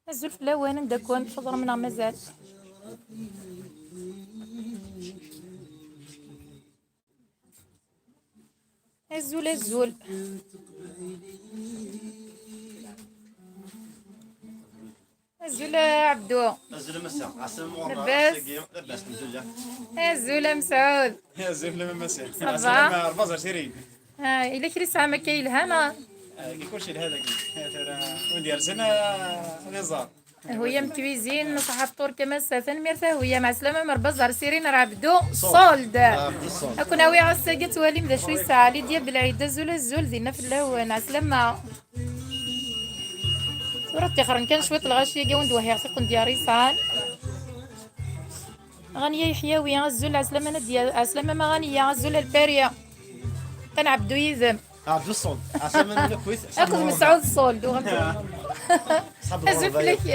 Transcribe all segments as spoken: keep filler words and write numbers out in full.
Azul fell-awen, anda-ken? Txeḍrem neɣ mazal? Azul, azul. Azul a Ɛebdu. Azul a Massa. Ɛeslama. Labas? Ass-agi labas, alḥemdulillah. Azul a Mesɛud. Azul a Massa. Ça va? Ɛeslama, rbaẓ ar sirin. Ah, yella kra i tesɛam akka yelhan, ah? Ah, kulci yelha dagi. Ah, tara, win d-yersen, ah, ad iẓer. Huya m cuisine, ṣaḥa fṭur-k a Massa. Tanemmirt a Huya, mɛeslama, merba ẓer sirin ar Ɛebdu. Sold. Sold. Ah, Ɛebdu sold. Ad ken-awiɣ ass-agi ad twalim d acu yesɛa. Lidya Belɛid, azul, azul, dinna fell-awen. Ɛeslama. Tura ṭṭixren kan cwiṭ lɣaci-agi, win d-wehhiɣ tiqendyar yesɛan. Ɣaniya Yeḥyawi, azul, ɛeslama Nadya, ɛeslama ma Ɣaniya, azul a Lpari. Ad nɛebdu yid-m. Ɛebdu ṣṣold. Ɛeslama Nadya akkit. Akked Mesɛud ṣṣold, uɣal. Ṣab azul fell-ak.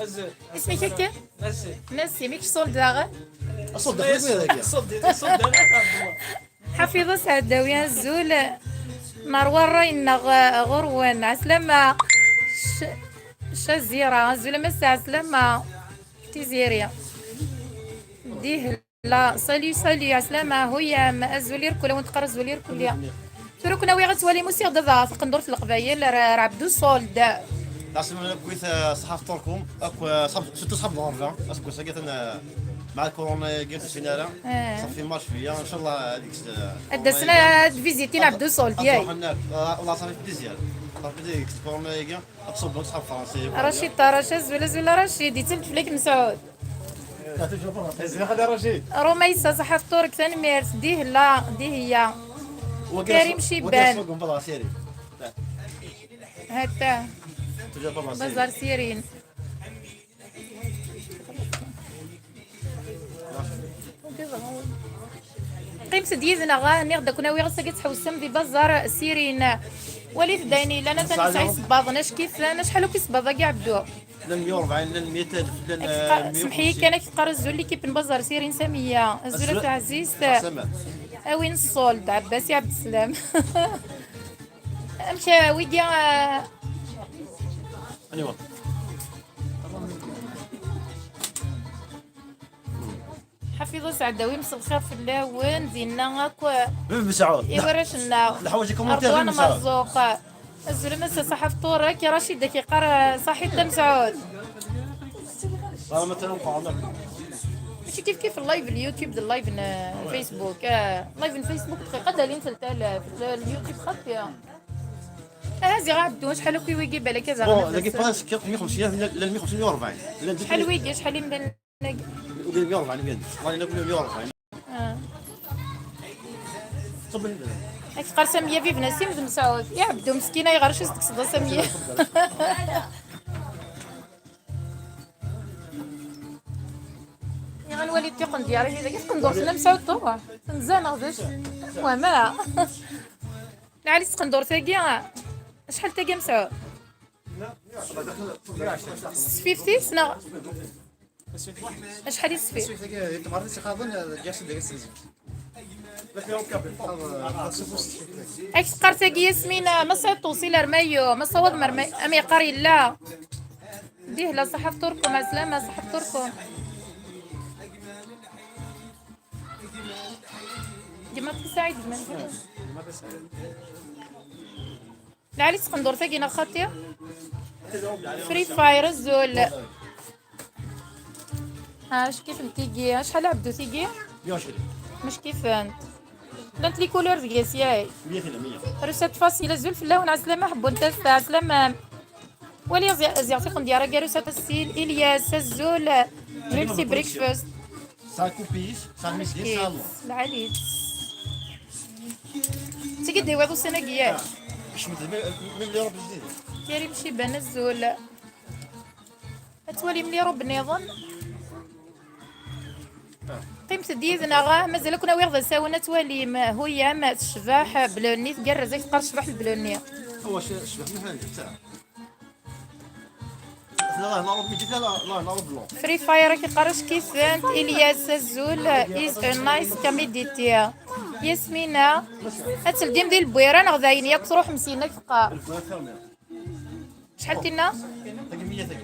Azul. Isem-ik akka? Nassim. Nassim, i kečč ṣṣold daɣen? Ṣṣold d axi dagi. Ṣṣold, ṣṣold d axi. Ḥafiḍa Sɛeddawi, azul. Nerwa ṛṛay-nneɣ, eh, ɣur-wen. Ɛeslama. Ch-, Cazira, azul a Massa, ɛeslama. Tiziri. Dihla, salut, salut, ɛeslama, Huyam, azul irkul, awen teqqar azul irkul. Tura kun awiɣ ad twalim usiɣ-d ad taqendurt n Leqbayel ar, ar Ɛebdu Ṣold. Ɛeslama akkit, eh, ṣaḥa fṭurkum, akk, eh, ṣab-, surtout ṣab lɣerba, aseggas-agi atan, eh, مع الكورونا-agi ur d-usin ara. Eh. Ṣafi marche bien, ncallah ad ikkes, eh, ad d-asen ad vizitin Ɛebdu Ṣold, ad yak. Ruḥen akk. Ah, والله صافي plaisir. صافي plaisir, ikkes الكورونا-agi. Ad ṣubben ṣṣḥab Fransa. Racid Tarac, azul, azul a Racid, yettelt fell-ak Mesɛud. Azul a Racid. Rumaysa, ṣaḥa fṭur-k, tanemmirt. Dihla, Dihiya. Karim Ciban. Hatta. Baẓar Sirin. Qqimet-d yid-neɣ, nniɣ-d ad ken-awiɣ ass-agi ad tḥewsem di Baẓar Sirin. Walit-d ayen yellan, atan nesɛa isebbaḍen, ackifen, acḥal akk isebbaḍ-agi, Ɛebdu? Llan meyya u rebɛin, llan meyya alef, llan, eh, semḥ-iyi kan, ad k-teqqar azul l'équipe n Baẓar Sirin, Samiya. Azul a taɛzizt. A win ṣṣold, Ɛebbasi Ɛebdeslam. Amek, eh, wigi, eh, aniwa? Ḥafiḍ Useɛdawi, mselxir fell-awen, dinna akk. Bib Mesɛud. I warrac-nneɣ. Leḥwayeǧ i commentaire, Ṛedwan Mesɛud. Merzuq. Azul a Massa, ṣaḥa fṭur-k, Racid ad k-iqqar, eh, ṣaḥit a Mesɛud. Ẓer ma tara uqeɛna. Mačči kif kif live n YouTube d live n, eh, Facebook. Eh, live n Facebook dqiqa d alin teltal, eh, f-, l-, YouTube xaṭi. Aha ziɣ Ɛebdu, acḥal akk i wigi balak ad aɣen. Bon, dagi presque meyya u xemsin, llan meyya u xemsin u rebɛin. Acḥal wigi, acḥal imdanen-agi? Ugin meyya u rebɛin, ugin. Ɣalin akk meyya u rebɛin. Ah. Ad teqqar Samiya vive Nassim d Mesɛud. I Ɛebdu meskin, ayɣer acu s-tekkseḍ a Samiya? Iɣan wali tiqendyar-ihi dagi, taqendurt n Mesɛud tuɣ. Tenza neɣ d acu? Wama. Lɛali taqendurt-agi, acḥal tagi a Mesɛud? S fifty-s neɣ? Acḥal i tesfi? Ad k-teqqar tagi Yasmina, ma tesɛiḍ tewṣil ar mayu, ma tessawaḍem ar mayu, am yeqqar yella. Dihla, ṣaḥa fṭurkum, ɛeslama, ṣaḥa fṭurkum. Gma Saɛid, gma. Lɛali taqendurt-agi neɣ xaṭi? Free Fire, azul. Ha, acu kif n tigi? Acḥal Ɛebdu tigi? Meyya u ɛecrin. Mac kifent. Llant les couleurs deg-s, yay. Meyya u tmanyin. Russette Fasil, azul fell-awen, ɛeslama, ḥebbun-t-as, ɛeslama. Wali ziɣ, ziɣ tiqendyar-agi, Russette Fasil, Ilyas, azul. Multi breakfast. Tesɛa kupis, tesɛa midi, tesɛa lɛali-tt. D tigi d-iwiḍ ussan-agi, yak? Kecmet-d mi, mi mli Ṛebbi jdid. Karim Ciban, azul. Ad twalim liṛub nniḍen. Qqimet-d yid-neɣ, mazal ad ken-awiɣ d asawen ad twalim. Huyam, tecbeḥ, bleu-nni tgerrez, ad k-teqqar tecbeḥ bleu-nni. Awa, ce-, cbeḥ mliḥ, anta. Free Fire ad k-iqqar ackifen, Ilyas, azul, is a nice community. Yasmina, ad teldim di Lbwira neɣ d ayen yakk truḥem syin ad k-teqqar? Acḥal tinna? Tagi meyya, tagi.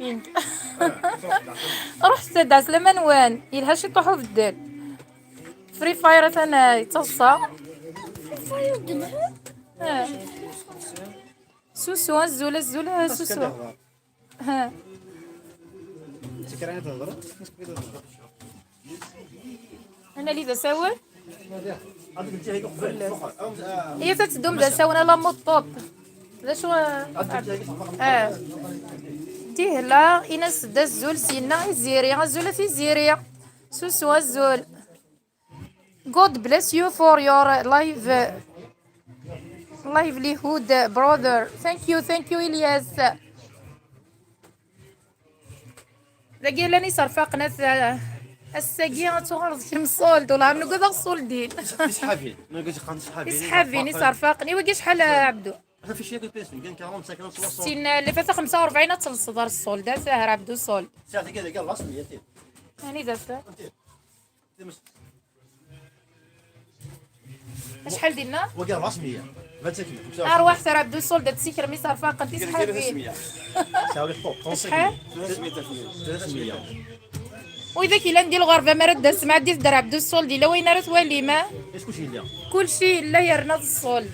Pink. Ruḥ s-, d ɛeslama-nwen. Yelha ciṭuḥ ubeddel. Free Fire atan, eh, yettaḍsa. Ah. Susu, azul, azul, ah, susu. Ah. Ana li d asawen? Iyyat ad teddum d asawen ala muṭṭuṭ. D acu, ah, ah. Tihla, ines-d azul syenna i Tiziri. Azul a Tiziri. Susu, azul. God bless you for your live, livelihood, brother. Thank you, thank you, Ilyas. Dagi llan iserfaqen at, ass-agi ad tuɣaleḍ kemm ṣṣold, wala nuggad ad ɣ-ṣṣoldin. Tisḥabin, nuggad yeqqan tisḥabin. Tisḥabin, iserfaqen. I wagi acḥal, a Ɛebdu? Ata fi cciya kif payes, kan quarante, cinquante, soixante. Sin, eh, lli fata xemsa u ṛebɛin ad telseḍ ar ṣṣold, a Saher Ɛebdu ṣṣold. Sɛiɣ tagi, tagi, ṛṛasmiya, tin. Anida-t? Tin. Acḥal dinna? Wagi ṛṛasmiya. Arwaḥ Saher Ɛebdu ṣṣold ad tessikrem iserfaqen tisḥabin. Sɛiɣ les top, trente-cinq mille. Acḥal? Tlata miyya. Widak yellan di lɣerba, mi ara d-tasem, ɛeddit-d ar Ɛebdu ṣṣold, yella wayen ara twalim, a? Kullec yella. Kullec yella yerna d ṣṣold.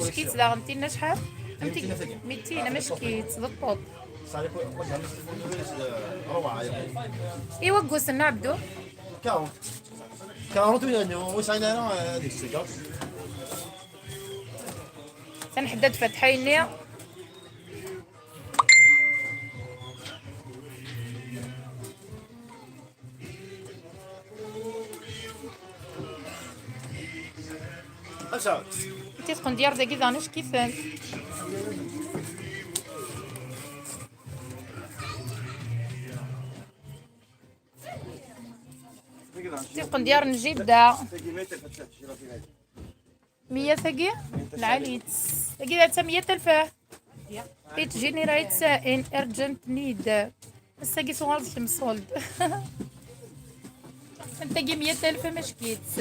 Ackit daɣen, tinna acḥal? Am tigi. Mitin, am ackit, d ṭṭuṭ. Iwa ggusen, a Ɛebdu? Quarante. Quarante, ur sɛin ara, eh, deg ssegga. Tanḥedda d Fatḥa-nni. Titqendyar dagi daɣen ackifen. Titqendyar n jidda. Miyya tagi? Lɛali-tt. Tagi d ta miyya alf. It generates an urgent need. Ass-agi tuɣal d kemṣult. Tagi miyya alf, mačči-tt.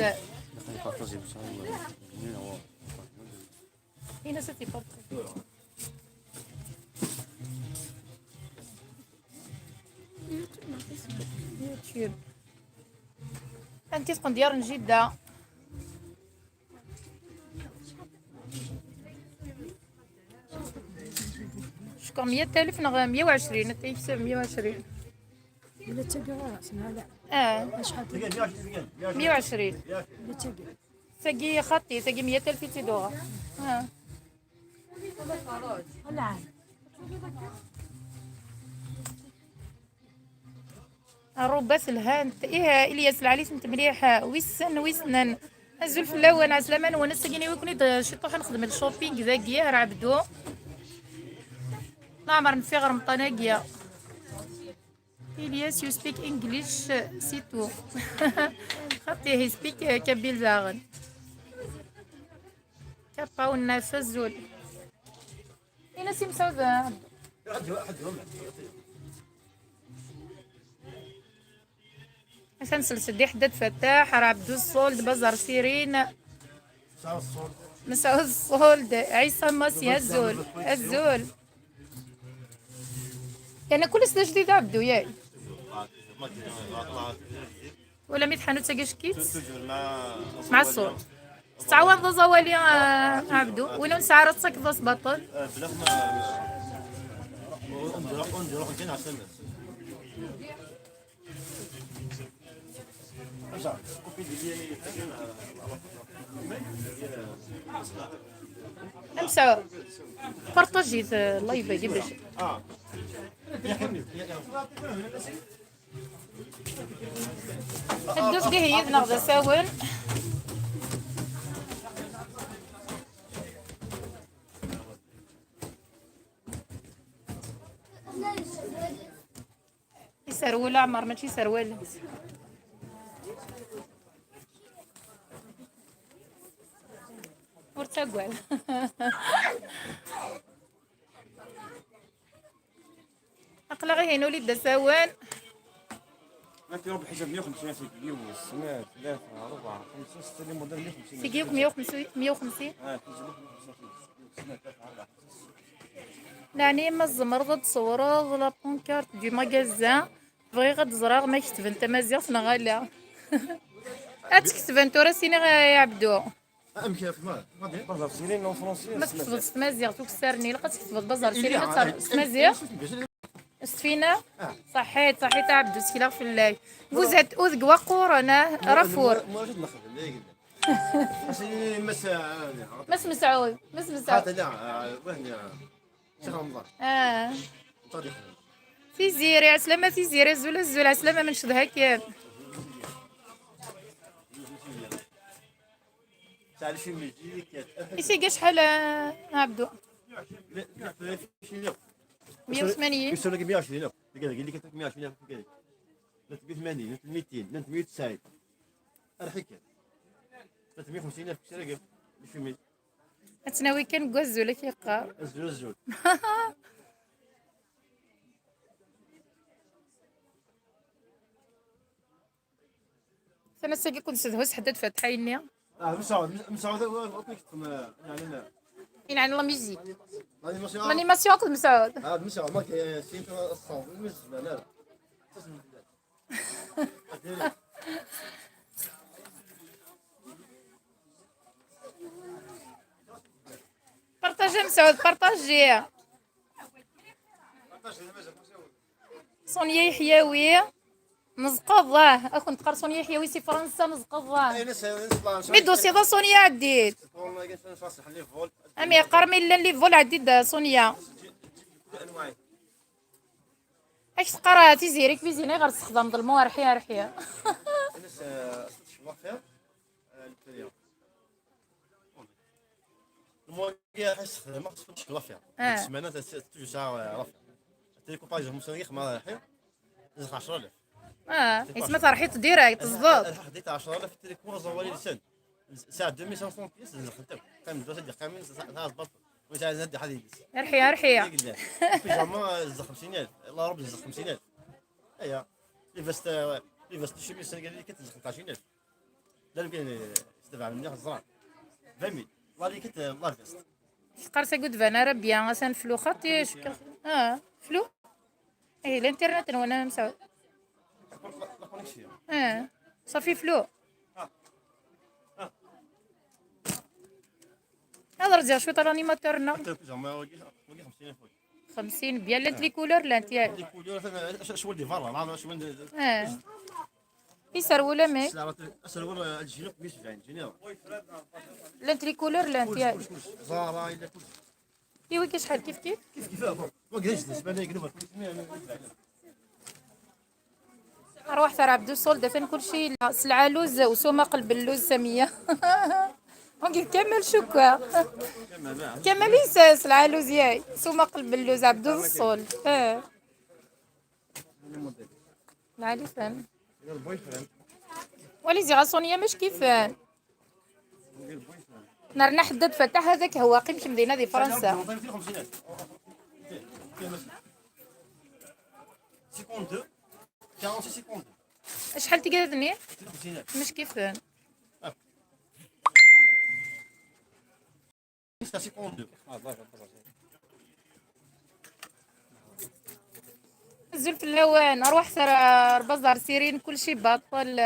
Ini-as ad t-iparṭaji. YouTube. Anti tqendyar n jidda? Cukkeɣ miyya alf neɣ miyya u ɛecrin, ata yekseb miyya u ɛecrin. Ula d tagi ɣur-s, neɣ ala? Ah. Acḥal? Miyya u ɛecrin. Ula d tagi. Tagi xaṭi, tagi miyya alf i tt-id-uɣeɣ. Ah. Rrubat lhant. Ih, Ilyas, lɛali-tent mliḥ. Wissen, wissen. Azul fell-awen, ɛeslama-nwen. Ass-agi-nni wi ken-id ciṭuḥ ad nexdem shopping dagi, ar Ɛebdu. Leɛmer neffi ɣer Remṭan-agi. Ilyas, you speak English, c'est tout. Xaṭi, he speak, uh, Kabyle daɣen. Kappa unnas, azul. Ini-as i Mesɛud, uh, Atan sels-d i Ḥeddad Fattaḥ, ar Ɛebdu ṣṣold, Baẓar Sirin. Mesɛud ṣṣold, Ɛisa Masi, azul, azul. Yerna kullec d ajdid a Ɛebdu, yak? Wala mi tḥanut-agi ackit? Mɛa ṣṣut. Tettɛawaneḍ aẓawali, a Ɛebdu? Win ur nesɛi ara tettakkeḍ-as baṭel? Amsa, partajit, euh, live-agi bac. Ddut dihi yid-neɣ d asawen. Iserwel Ɛmer, mačči iserwel. Ur ttagad. Aql-aɣ ihi nuli-d d asawen. Anti ruḥ ḥisab miyya u xemsin, tigi yiwet, snat, tlata, rebɛa, xemsa, setta, li model miyya u xemsin. Tigi yakk miyya u xemsin, miyya u xemsin. Ah, tigi miyya u xemsin, tigi snat, tlata, rebɛa, xemsa. Neɛni ma tzemreḍ ad d-tṣewreḍ la pancarte du magasin? Bɣiɣ ad ẓreɣ ma ketben tamaziɣt neɣ ala. Ad tt-ketben tura, s-iniɣ, a Ɛebdu. Amek ara txedmeḍ? Baẓar Sirin en français. Ma tketbeḍ s tmaziɣt ukessar-nni, ilaq ad tketbeḍ Baẓar Sirin s tmaziɣt. S tfina? Ah. Ṣaḥit, ṣaḥit a Ɛebdu, sekleɣ fell-ak. Vous êtes où deg Waqquren, ah? Rafur. Mass, ah, Mass Mesɛud, Mass Mesɛud. Xaṭi, la, ah, wahni, ah, Ccix Remḍan. Ah. Tiziri, ɛeslama Tiziri, azul, azul, ɛeslama, ma ncedha-kem. Isigi acḥal, a Ɛebdu? Meyya u tmanyin. Isura meyya u ɛecrin akk. Deg-, deg-, deg-, meyya u ɛecrin akk. Deg-, tlatemeyya u tmanyin, mitin, tlatemeyya u tesɛin. Arḥi kan. Tlatemeyya u xemsin akk, isura-agi. Ad tt-nawi kan deg wazul, ak yeqqar. Azul, azul. Tanasa-agi kun tsedhu s Ḥeddad Fatḥa-nni. Ah, Mesɛud, Mesɛud, akk yeṭṭfen, eh, yeɛni, la musique. L'animation. L'animation akked Mesɛud. Ah, Mesɛud, ma k-, eh, sin kan ṣṣawt, ur zemmren ara. Partager, Messaoud, partager. Sonia Yeḥyawi, nezqeḍ, ah, ad kent-teqqar Sonia Yeḥyawi si Fransa, nezqeḍ, ah. Mi d-tusiḍ a Sonia, ɛeddi-d. Am yeqqar mi llan les vols, ɛeddi-d a Sonia. Ad k-teqqar, ah, Tiziri Cuisine, ayɣer tessexdameḍ le mot arḥi, arḥi? Lmwagi ara yessexdam, xas ur teckel affaire. Ah. Deg ssmana, ta-, ta-, toujours sɛiɣ, eh, l'affaire. Tiliku, par exemple, musa yexma raḥi, nzex ɛecra alaf. Ah, isma terḥiḍ direct, tezḍeḍ. Rḥiɣ di ɛecra alaf, tiliku aẓawali lisan. Sɛiɣ deux mille cinq cents pièces, nzexent akk. Qqim dwa sadi, qqim, sɛiɣ zbat. Win sɛiɣ zadi, ḥad yellis. Arḥi, arḥi. Pijama, nzex xemsin alaf. La robe, nzex xemsin alaf. Aya. Les vestes, eh, les vestes, chemise, Sénégalais, nzexent ɛecrin alaf. D amek i s-tebɛen mliḥ ẓran. Vingt mille. La liquide, la veste. Teqqar tagi ur d-tban ara bien, atan flu xaṭi, cekkeɣ. Ah, flu? Eh, l'internet-nwen a Messaoud. La, la connexion. Ah, صافي flu. Ad rǧiɣ cwiṭ ɣer l'animateur-nneɣ. Xemsin bien, llant les couleurs, llant, yaak. Les couleurs, atan, acu, acu di berra, la, acu di. Ah. Iserwel amek? Aserwel, eh, ad jini akk mil sebɛin, jini. Llant les couleurs, llant, yaak. Kullec, kullec. Zara, yella kullec. I wigi acḥal, kif kif? Kif kif, ah, bon. Wagi d ajdid, ma la yegleb. Arwaḥ tara Ɛebdu Ṣṣul, d atan kulci yella. S lɛaluz, usuma qelb lluz, Samiya. Wagi d Kamal cukkeɣ. Kamal is, s lɛaluz, yaay. Usuma qelb lluz, Ɛebdu Ṣṣul. Eh. Lɛali fan. Wali ziɣ a Sonia, mac kif fan. Nerna ḥedd ad fataḥ, هذاك هو قيم كم دينا دي فرنسا. Cinquante-deux, quarante-six cinquante-deux. Acḥal tgad-nni? Mac kif fan. Azul fell-awen, arwaḥ tara rbaẓ ar sirin, kulci baṭel.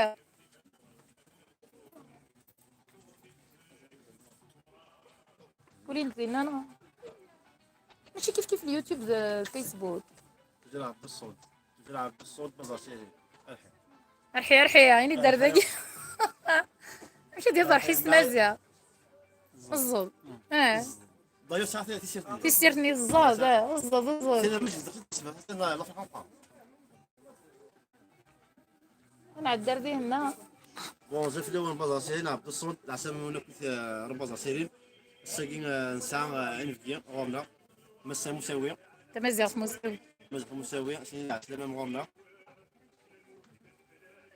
Ulin dinna, non? Mačči kif kif اليوتيوب d Facebook. Tejra Ɛebd Ṣṣud. Tejra Ɛebd Ṣṣud, baẓar sirin. Arḥi. Arḥi, arḥi, ayen i d-ar dagi. Amek i d-iḍerḥi s tmaziɣt? Ẓẓed. Eh. D'ailleurs, ça fait tissirt. Tissirt-nni ẓẓed, eh, ẓẓed, ẓẓed. C'est la musique de la France. Ad nɛeddi ar dihenna. Bon, azul fell-awen, baẓar sirin, Ɛebd Ṣṣud, leɛsama-nwen akkit, eh, rbaẓ sirin. Ass-agi, eh, nesɛa, eh, inebgi ɣur-neɣ. Massa Musawi. Tamaziɣt Musawi. Tamaziɣt Musawi, sin ɛeslama ɣur-neɣ.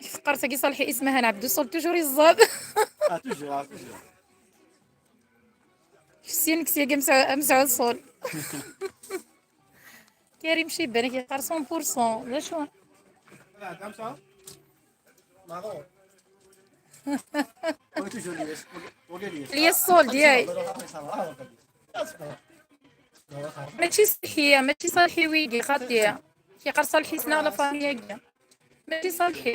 Teqqar tagi Ṣalḥi isem-ahan Ɛebdu Ṣṣul, toujours yeẓẓad. Ah, toujours, ah, toujours. Kessien, kessien, am Sɛ-, am Sɛud Ṣṣul. Karim Cibban, ak yeqqar cent pour cent. D acu? Lyes Ṣṣul, yaay. Mačči Ṣalḥi, mačči Ṣalḥi wigi, xaṭi. Ak yeqqar Ṣalḥi ssneɣ la famille-agi. Mačči Ṣalḥi.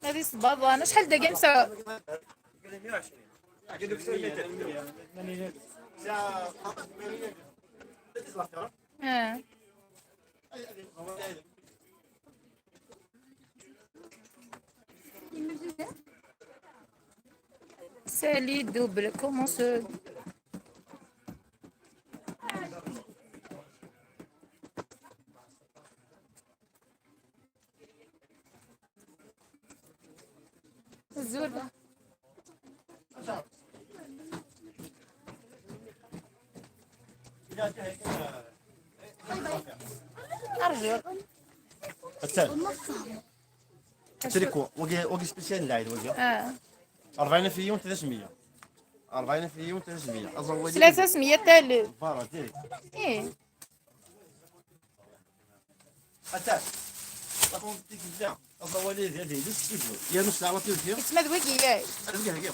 Ad isebbaḍan. Acḥal dagi a Messaɛud? Ah. Sali double, comment se... Azul. Arju. Attan. Triko, wagi, wagi spécial n lɛid, wagi. Ah. أربعين في يوم ثلاثمية. أربعين في يوم ثلاثمية. أظن وين. ثلاثمية تالي. Voilà, direct. إيه. Attends. La compte est bien. أظن وين هذه، هذه، هذه. يا نص ساعة، ما تنسى. اسمه ذويقي، ياي. هذا وين هي، هي.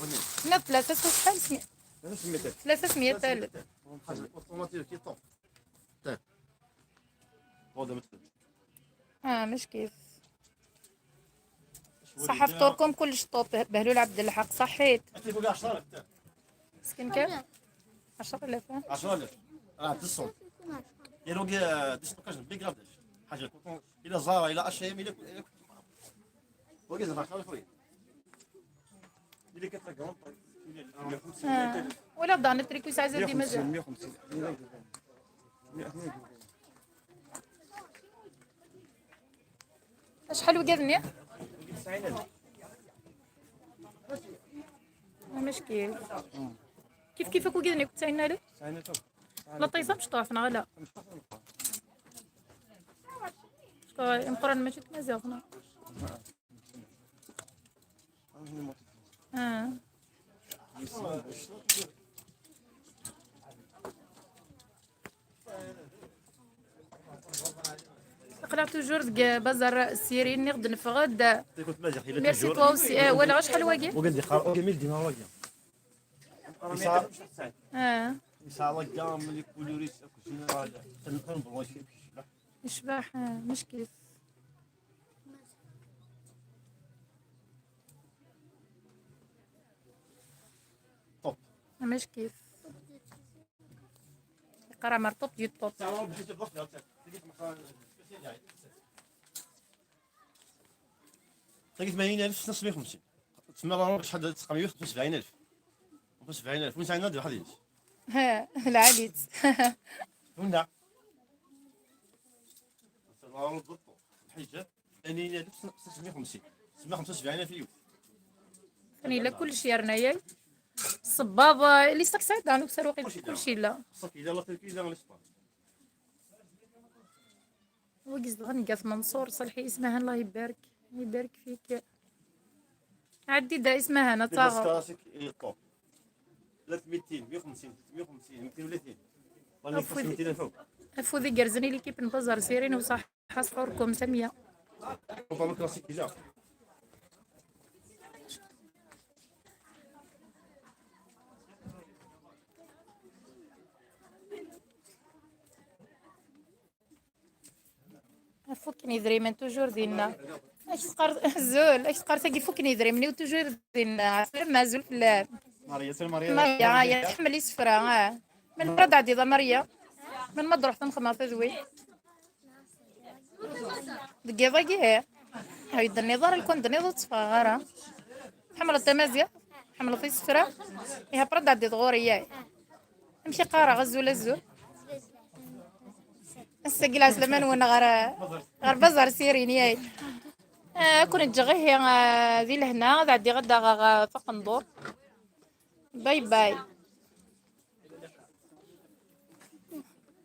نطلع، تسعة وخمسين. ثلاثة مية ألف. حاجة الأوتوماتيك كي طوب. تاع. هذا مثل. اه، مش كيف. صح، فطوركم كلش طوب. بهلول عبد الحق، صحيت. انت تقول عشرة آلاف تاع. مسكين كام؟ عشرة آلاف، ها؟ عشرة آلاف. اه، تصل. يا لوغي، آه، ديسلوكاج بلي غرافداش. حاجة كوطون. إلا زارا، إلا أش إم، إلا كل، إلا كل. وكذا فاش خويا. إلا كتلقاهم. آه. ولا دان التريكو ساعة زاد ديما زاد. مية وخمسين، مية وخمسين. شحال وقادني؟ مشكل. كيف كيفك وقادني كنت عينا له؟ لا طيسة مش طرفنا، لا. شكرا، مقرن ماشي كما زيغنا. اه. اقلع توجور ديك بازار السيرين، نغد نفغد. ميرسي توا اوسي. اه، ولا غير شحال واقي؟ وقال لي خار، وقال لي ديما واقي. اه. يسعى لا كام لي كولوريس، كوزينال، تنقل بلونشي. يشبح، آه، مش كيف. طوب. مش كيف. يقرا مرطوب يطوب. تلقيت ثمانين ألف ستمية وخمسين. تسمى لا روح شحال دارت؟ خمسة وسبعين ألف. خمسة وسبعين ألف. وين زعينا واحد يجي؟ ها، العاليت. وين؟ الحجاب. ثاني لا، ستمية وخمسين. ستمية وخمسة وسبعين في يوم. ثاني لا، كلشي يا رناياي. الصباط، آه، لي ستاك سعيد، عندك سروقي كلشي لا. كلشي لا. صافي، لا، لا، تركي، لا، غير صباط. وقز دغن قاف منصور صالحي اسمها، الله يبارك، يبارك فيك. عدي دا اسمها انا، تاغو. كلاسيك، إيه، طوب. ثلاثمية، مية وخمسين، ثلاثمية وخمسين، ميتين وثلاثين. والله أفوذ-، ميتين فوق. أفوذي قرزني ليكيب نبزر سيرين وصح. حصحوركم سمية. طبعا كلاسيك ديجا. فكني دريمن توجور دينا. اش تقر زول، اش تقر تاقي فكني دريمني وتوجور دينا. عسلامة زول فلان. ماريا، سير ماريا. ماريا، يا تحمل يسفرة، اه. من برد عديضة ماريا. من ما تروح تنخمر تدوي. دقيقة كي هي. هاي الدنيا ضار الكون دنيا ضد صفا غارة. حملت تمازية. حملت يسفرة. إيها برد عديض غوري ياي. امشي قارة غزول الزول. السقي العسلمان وانا غير، غير بزر سيرين ياي. آه، كون تجغيه، آه، ذي لهنا، غادي غدا غا، غا فوق ندور. باي باي.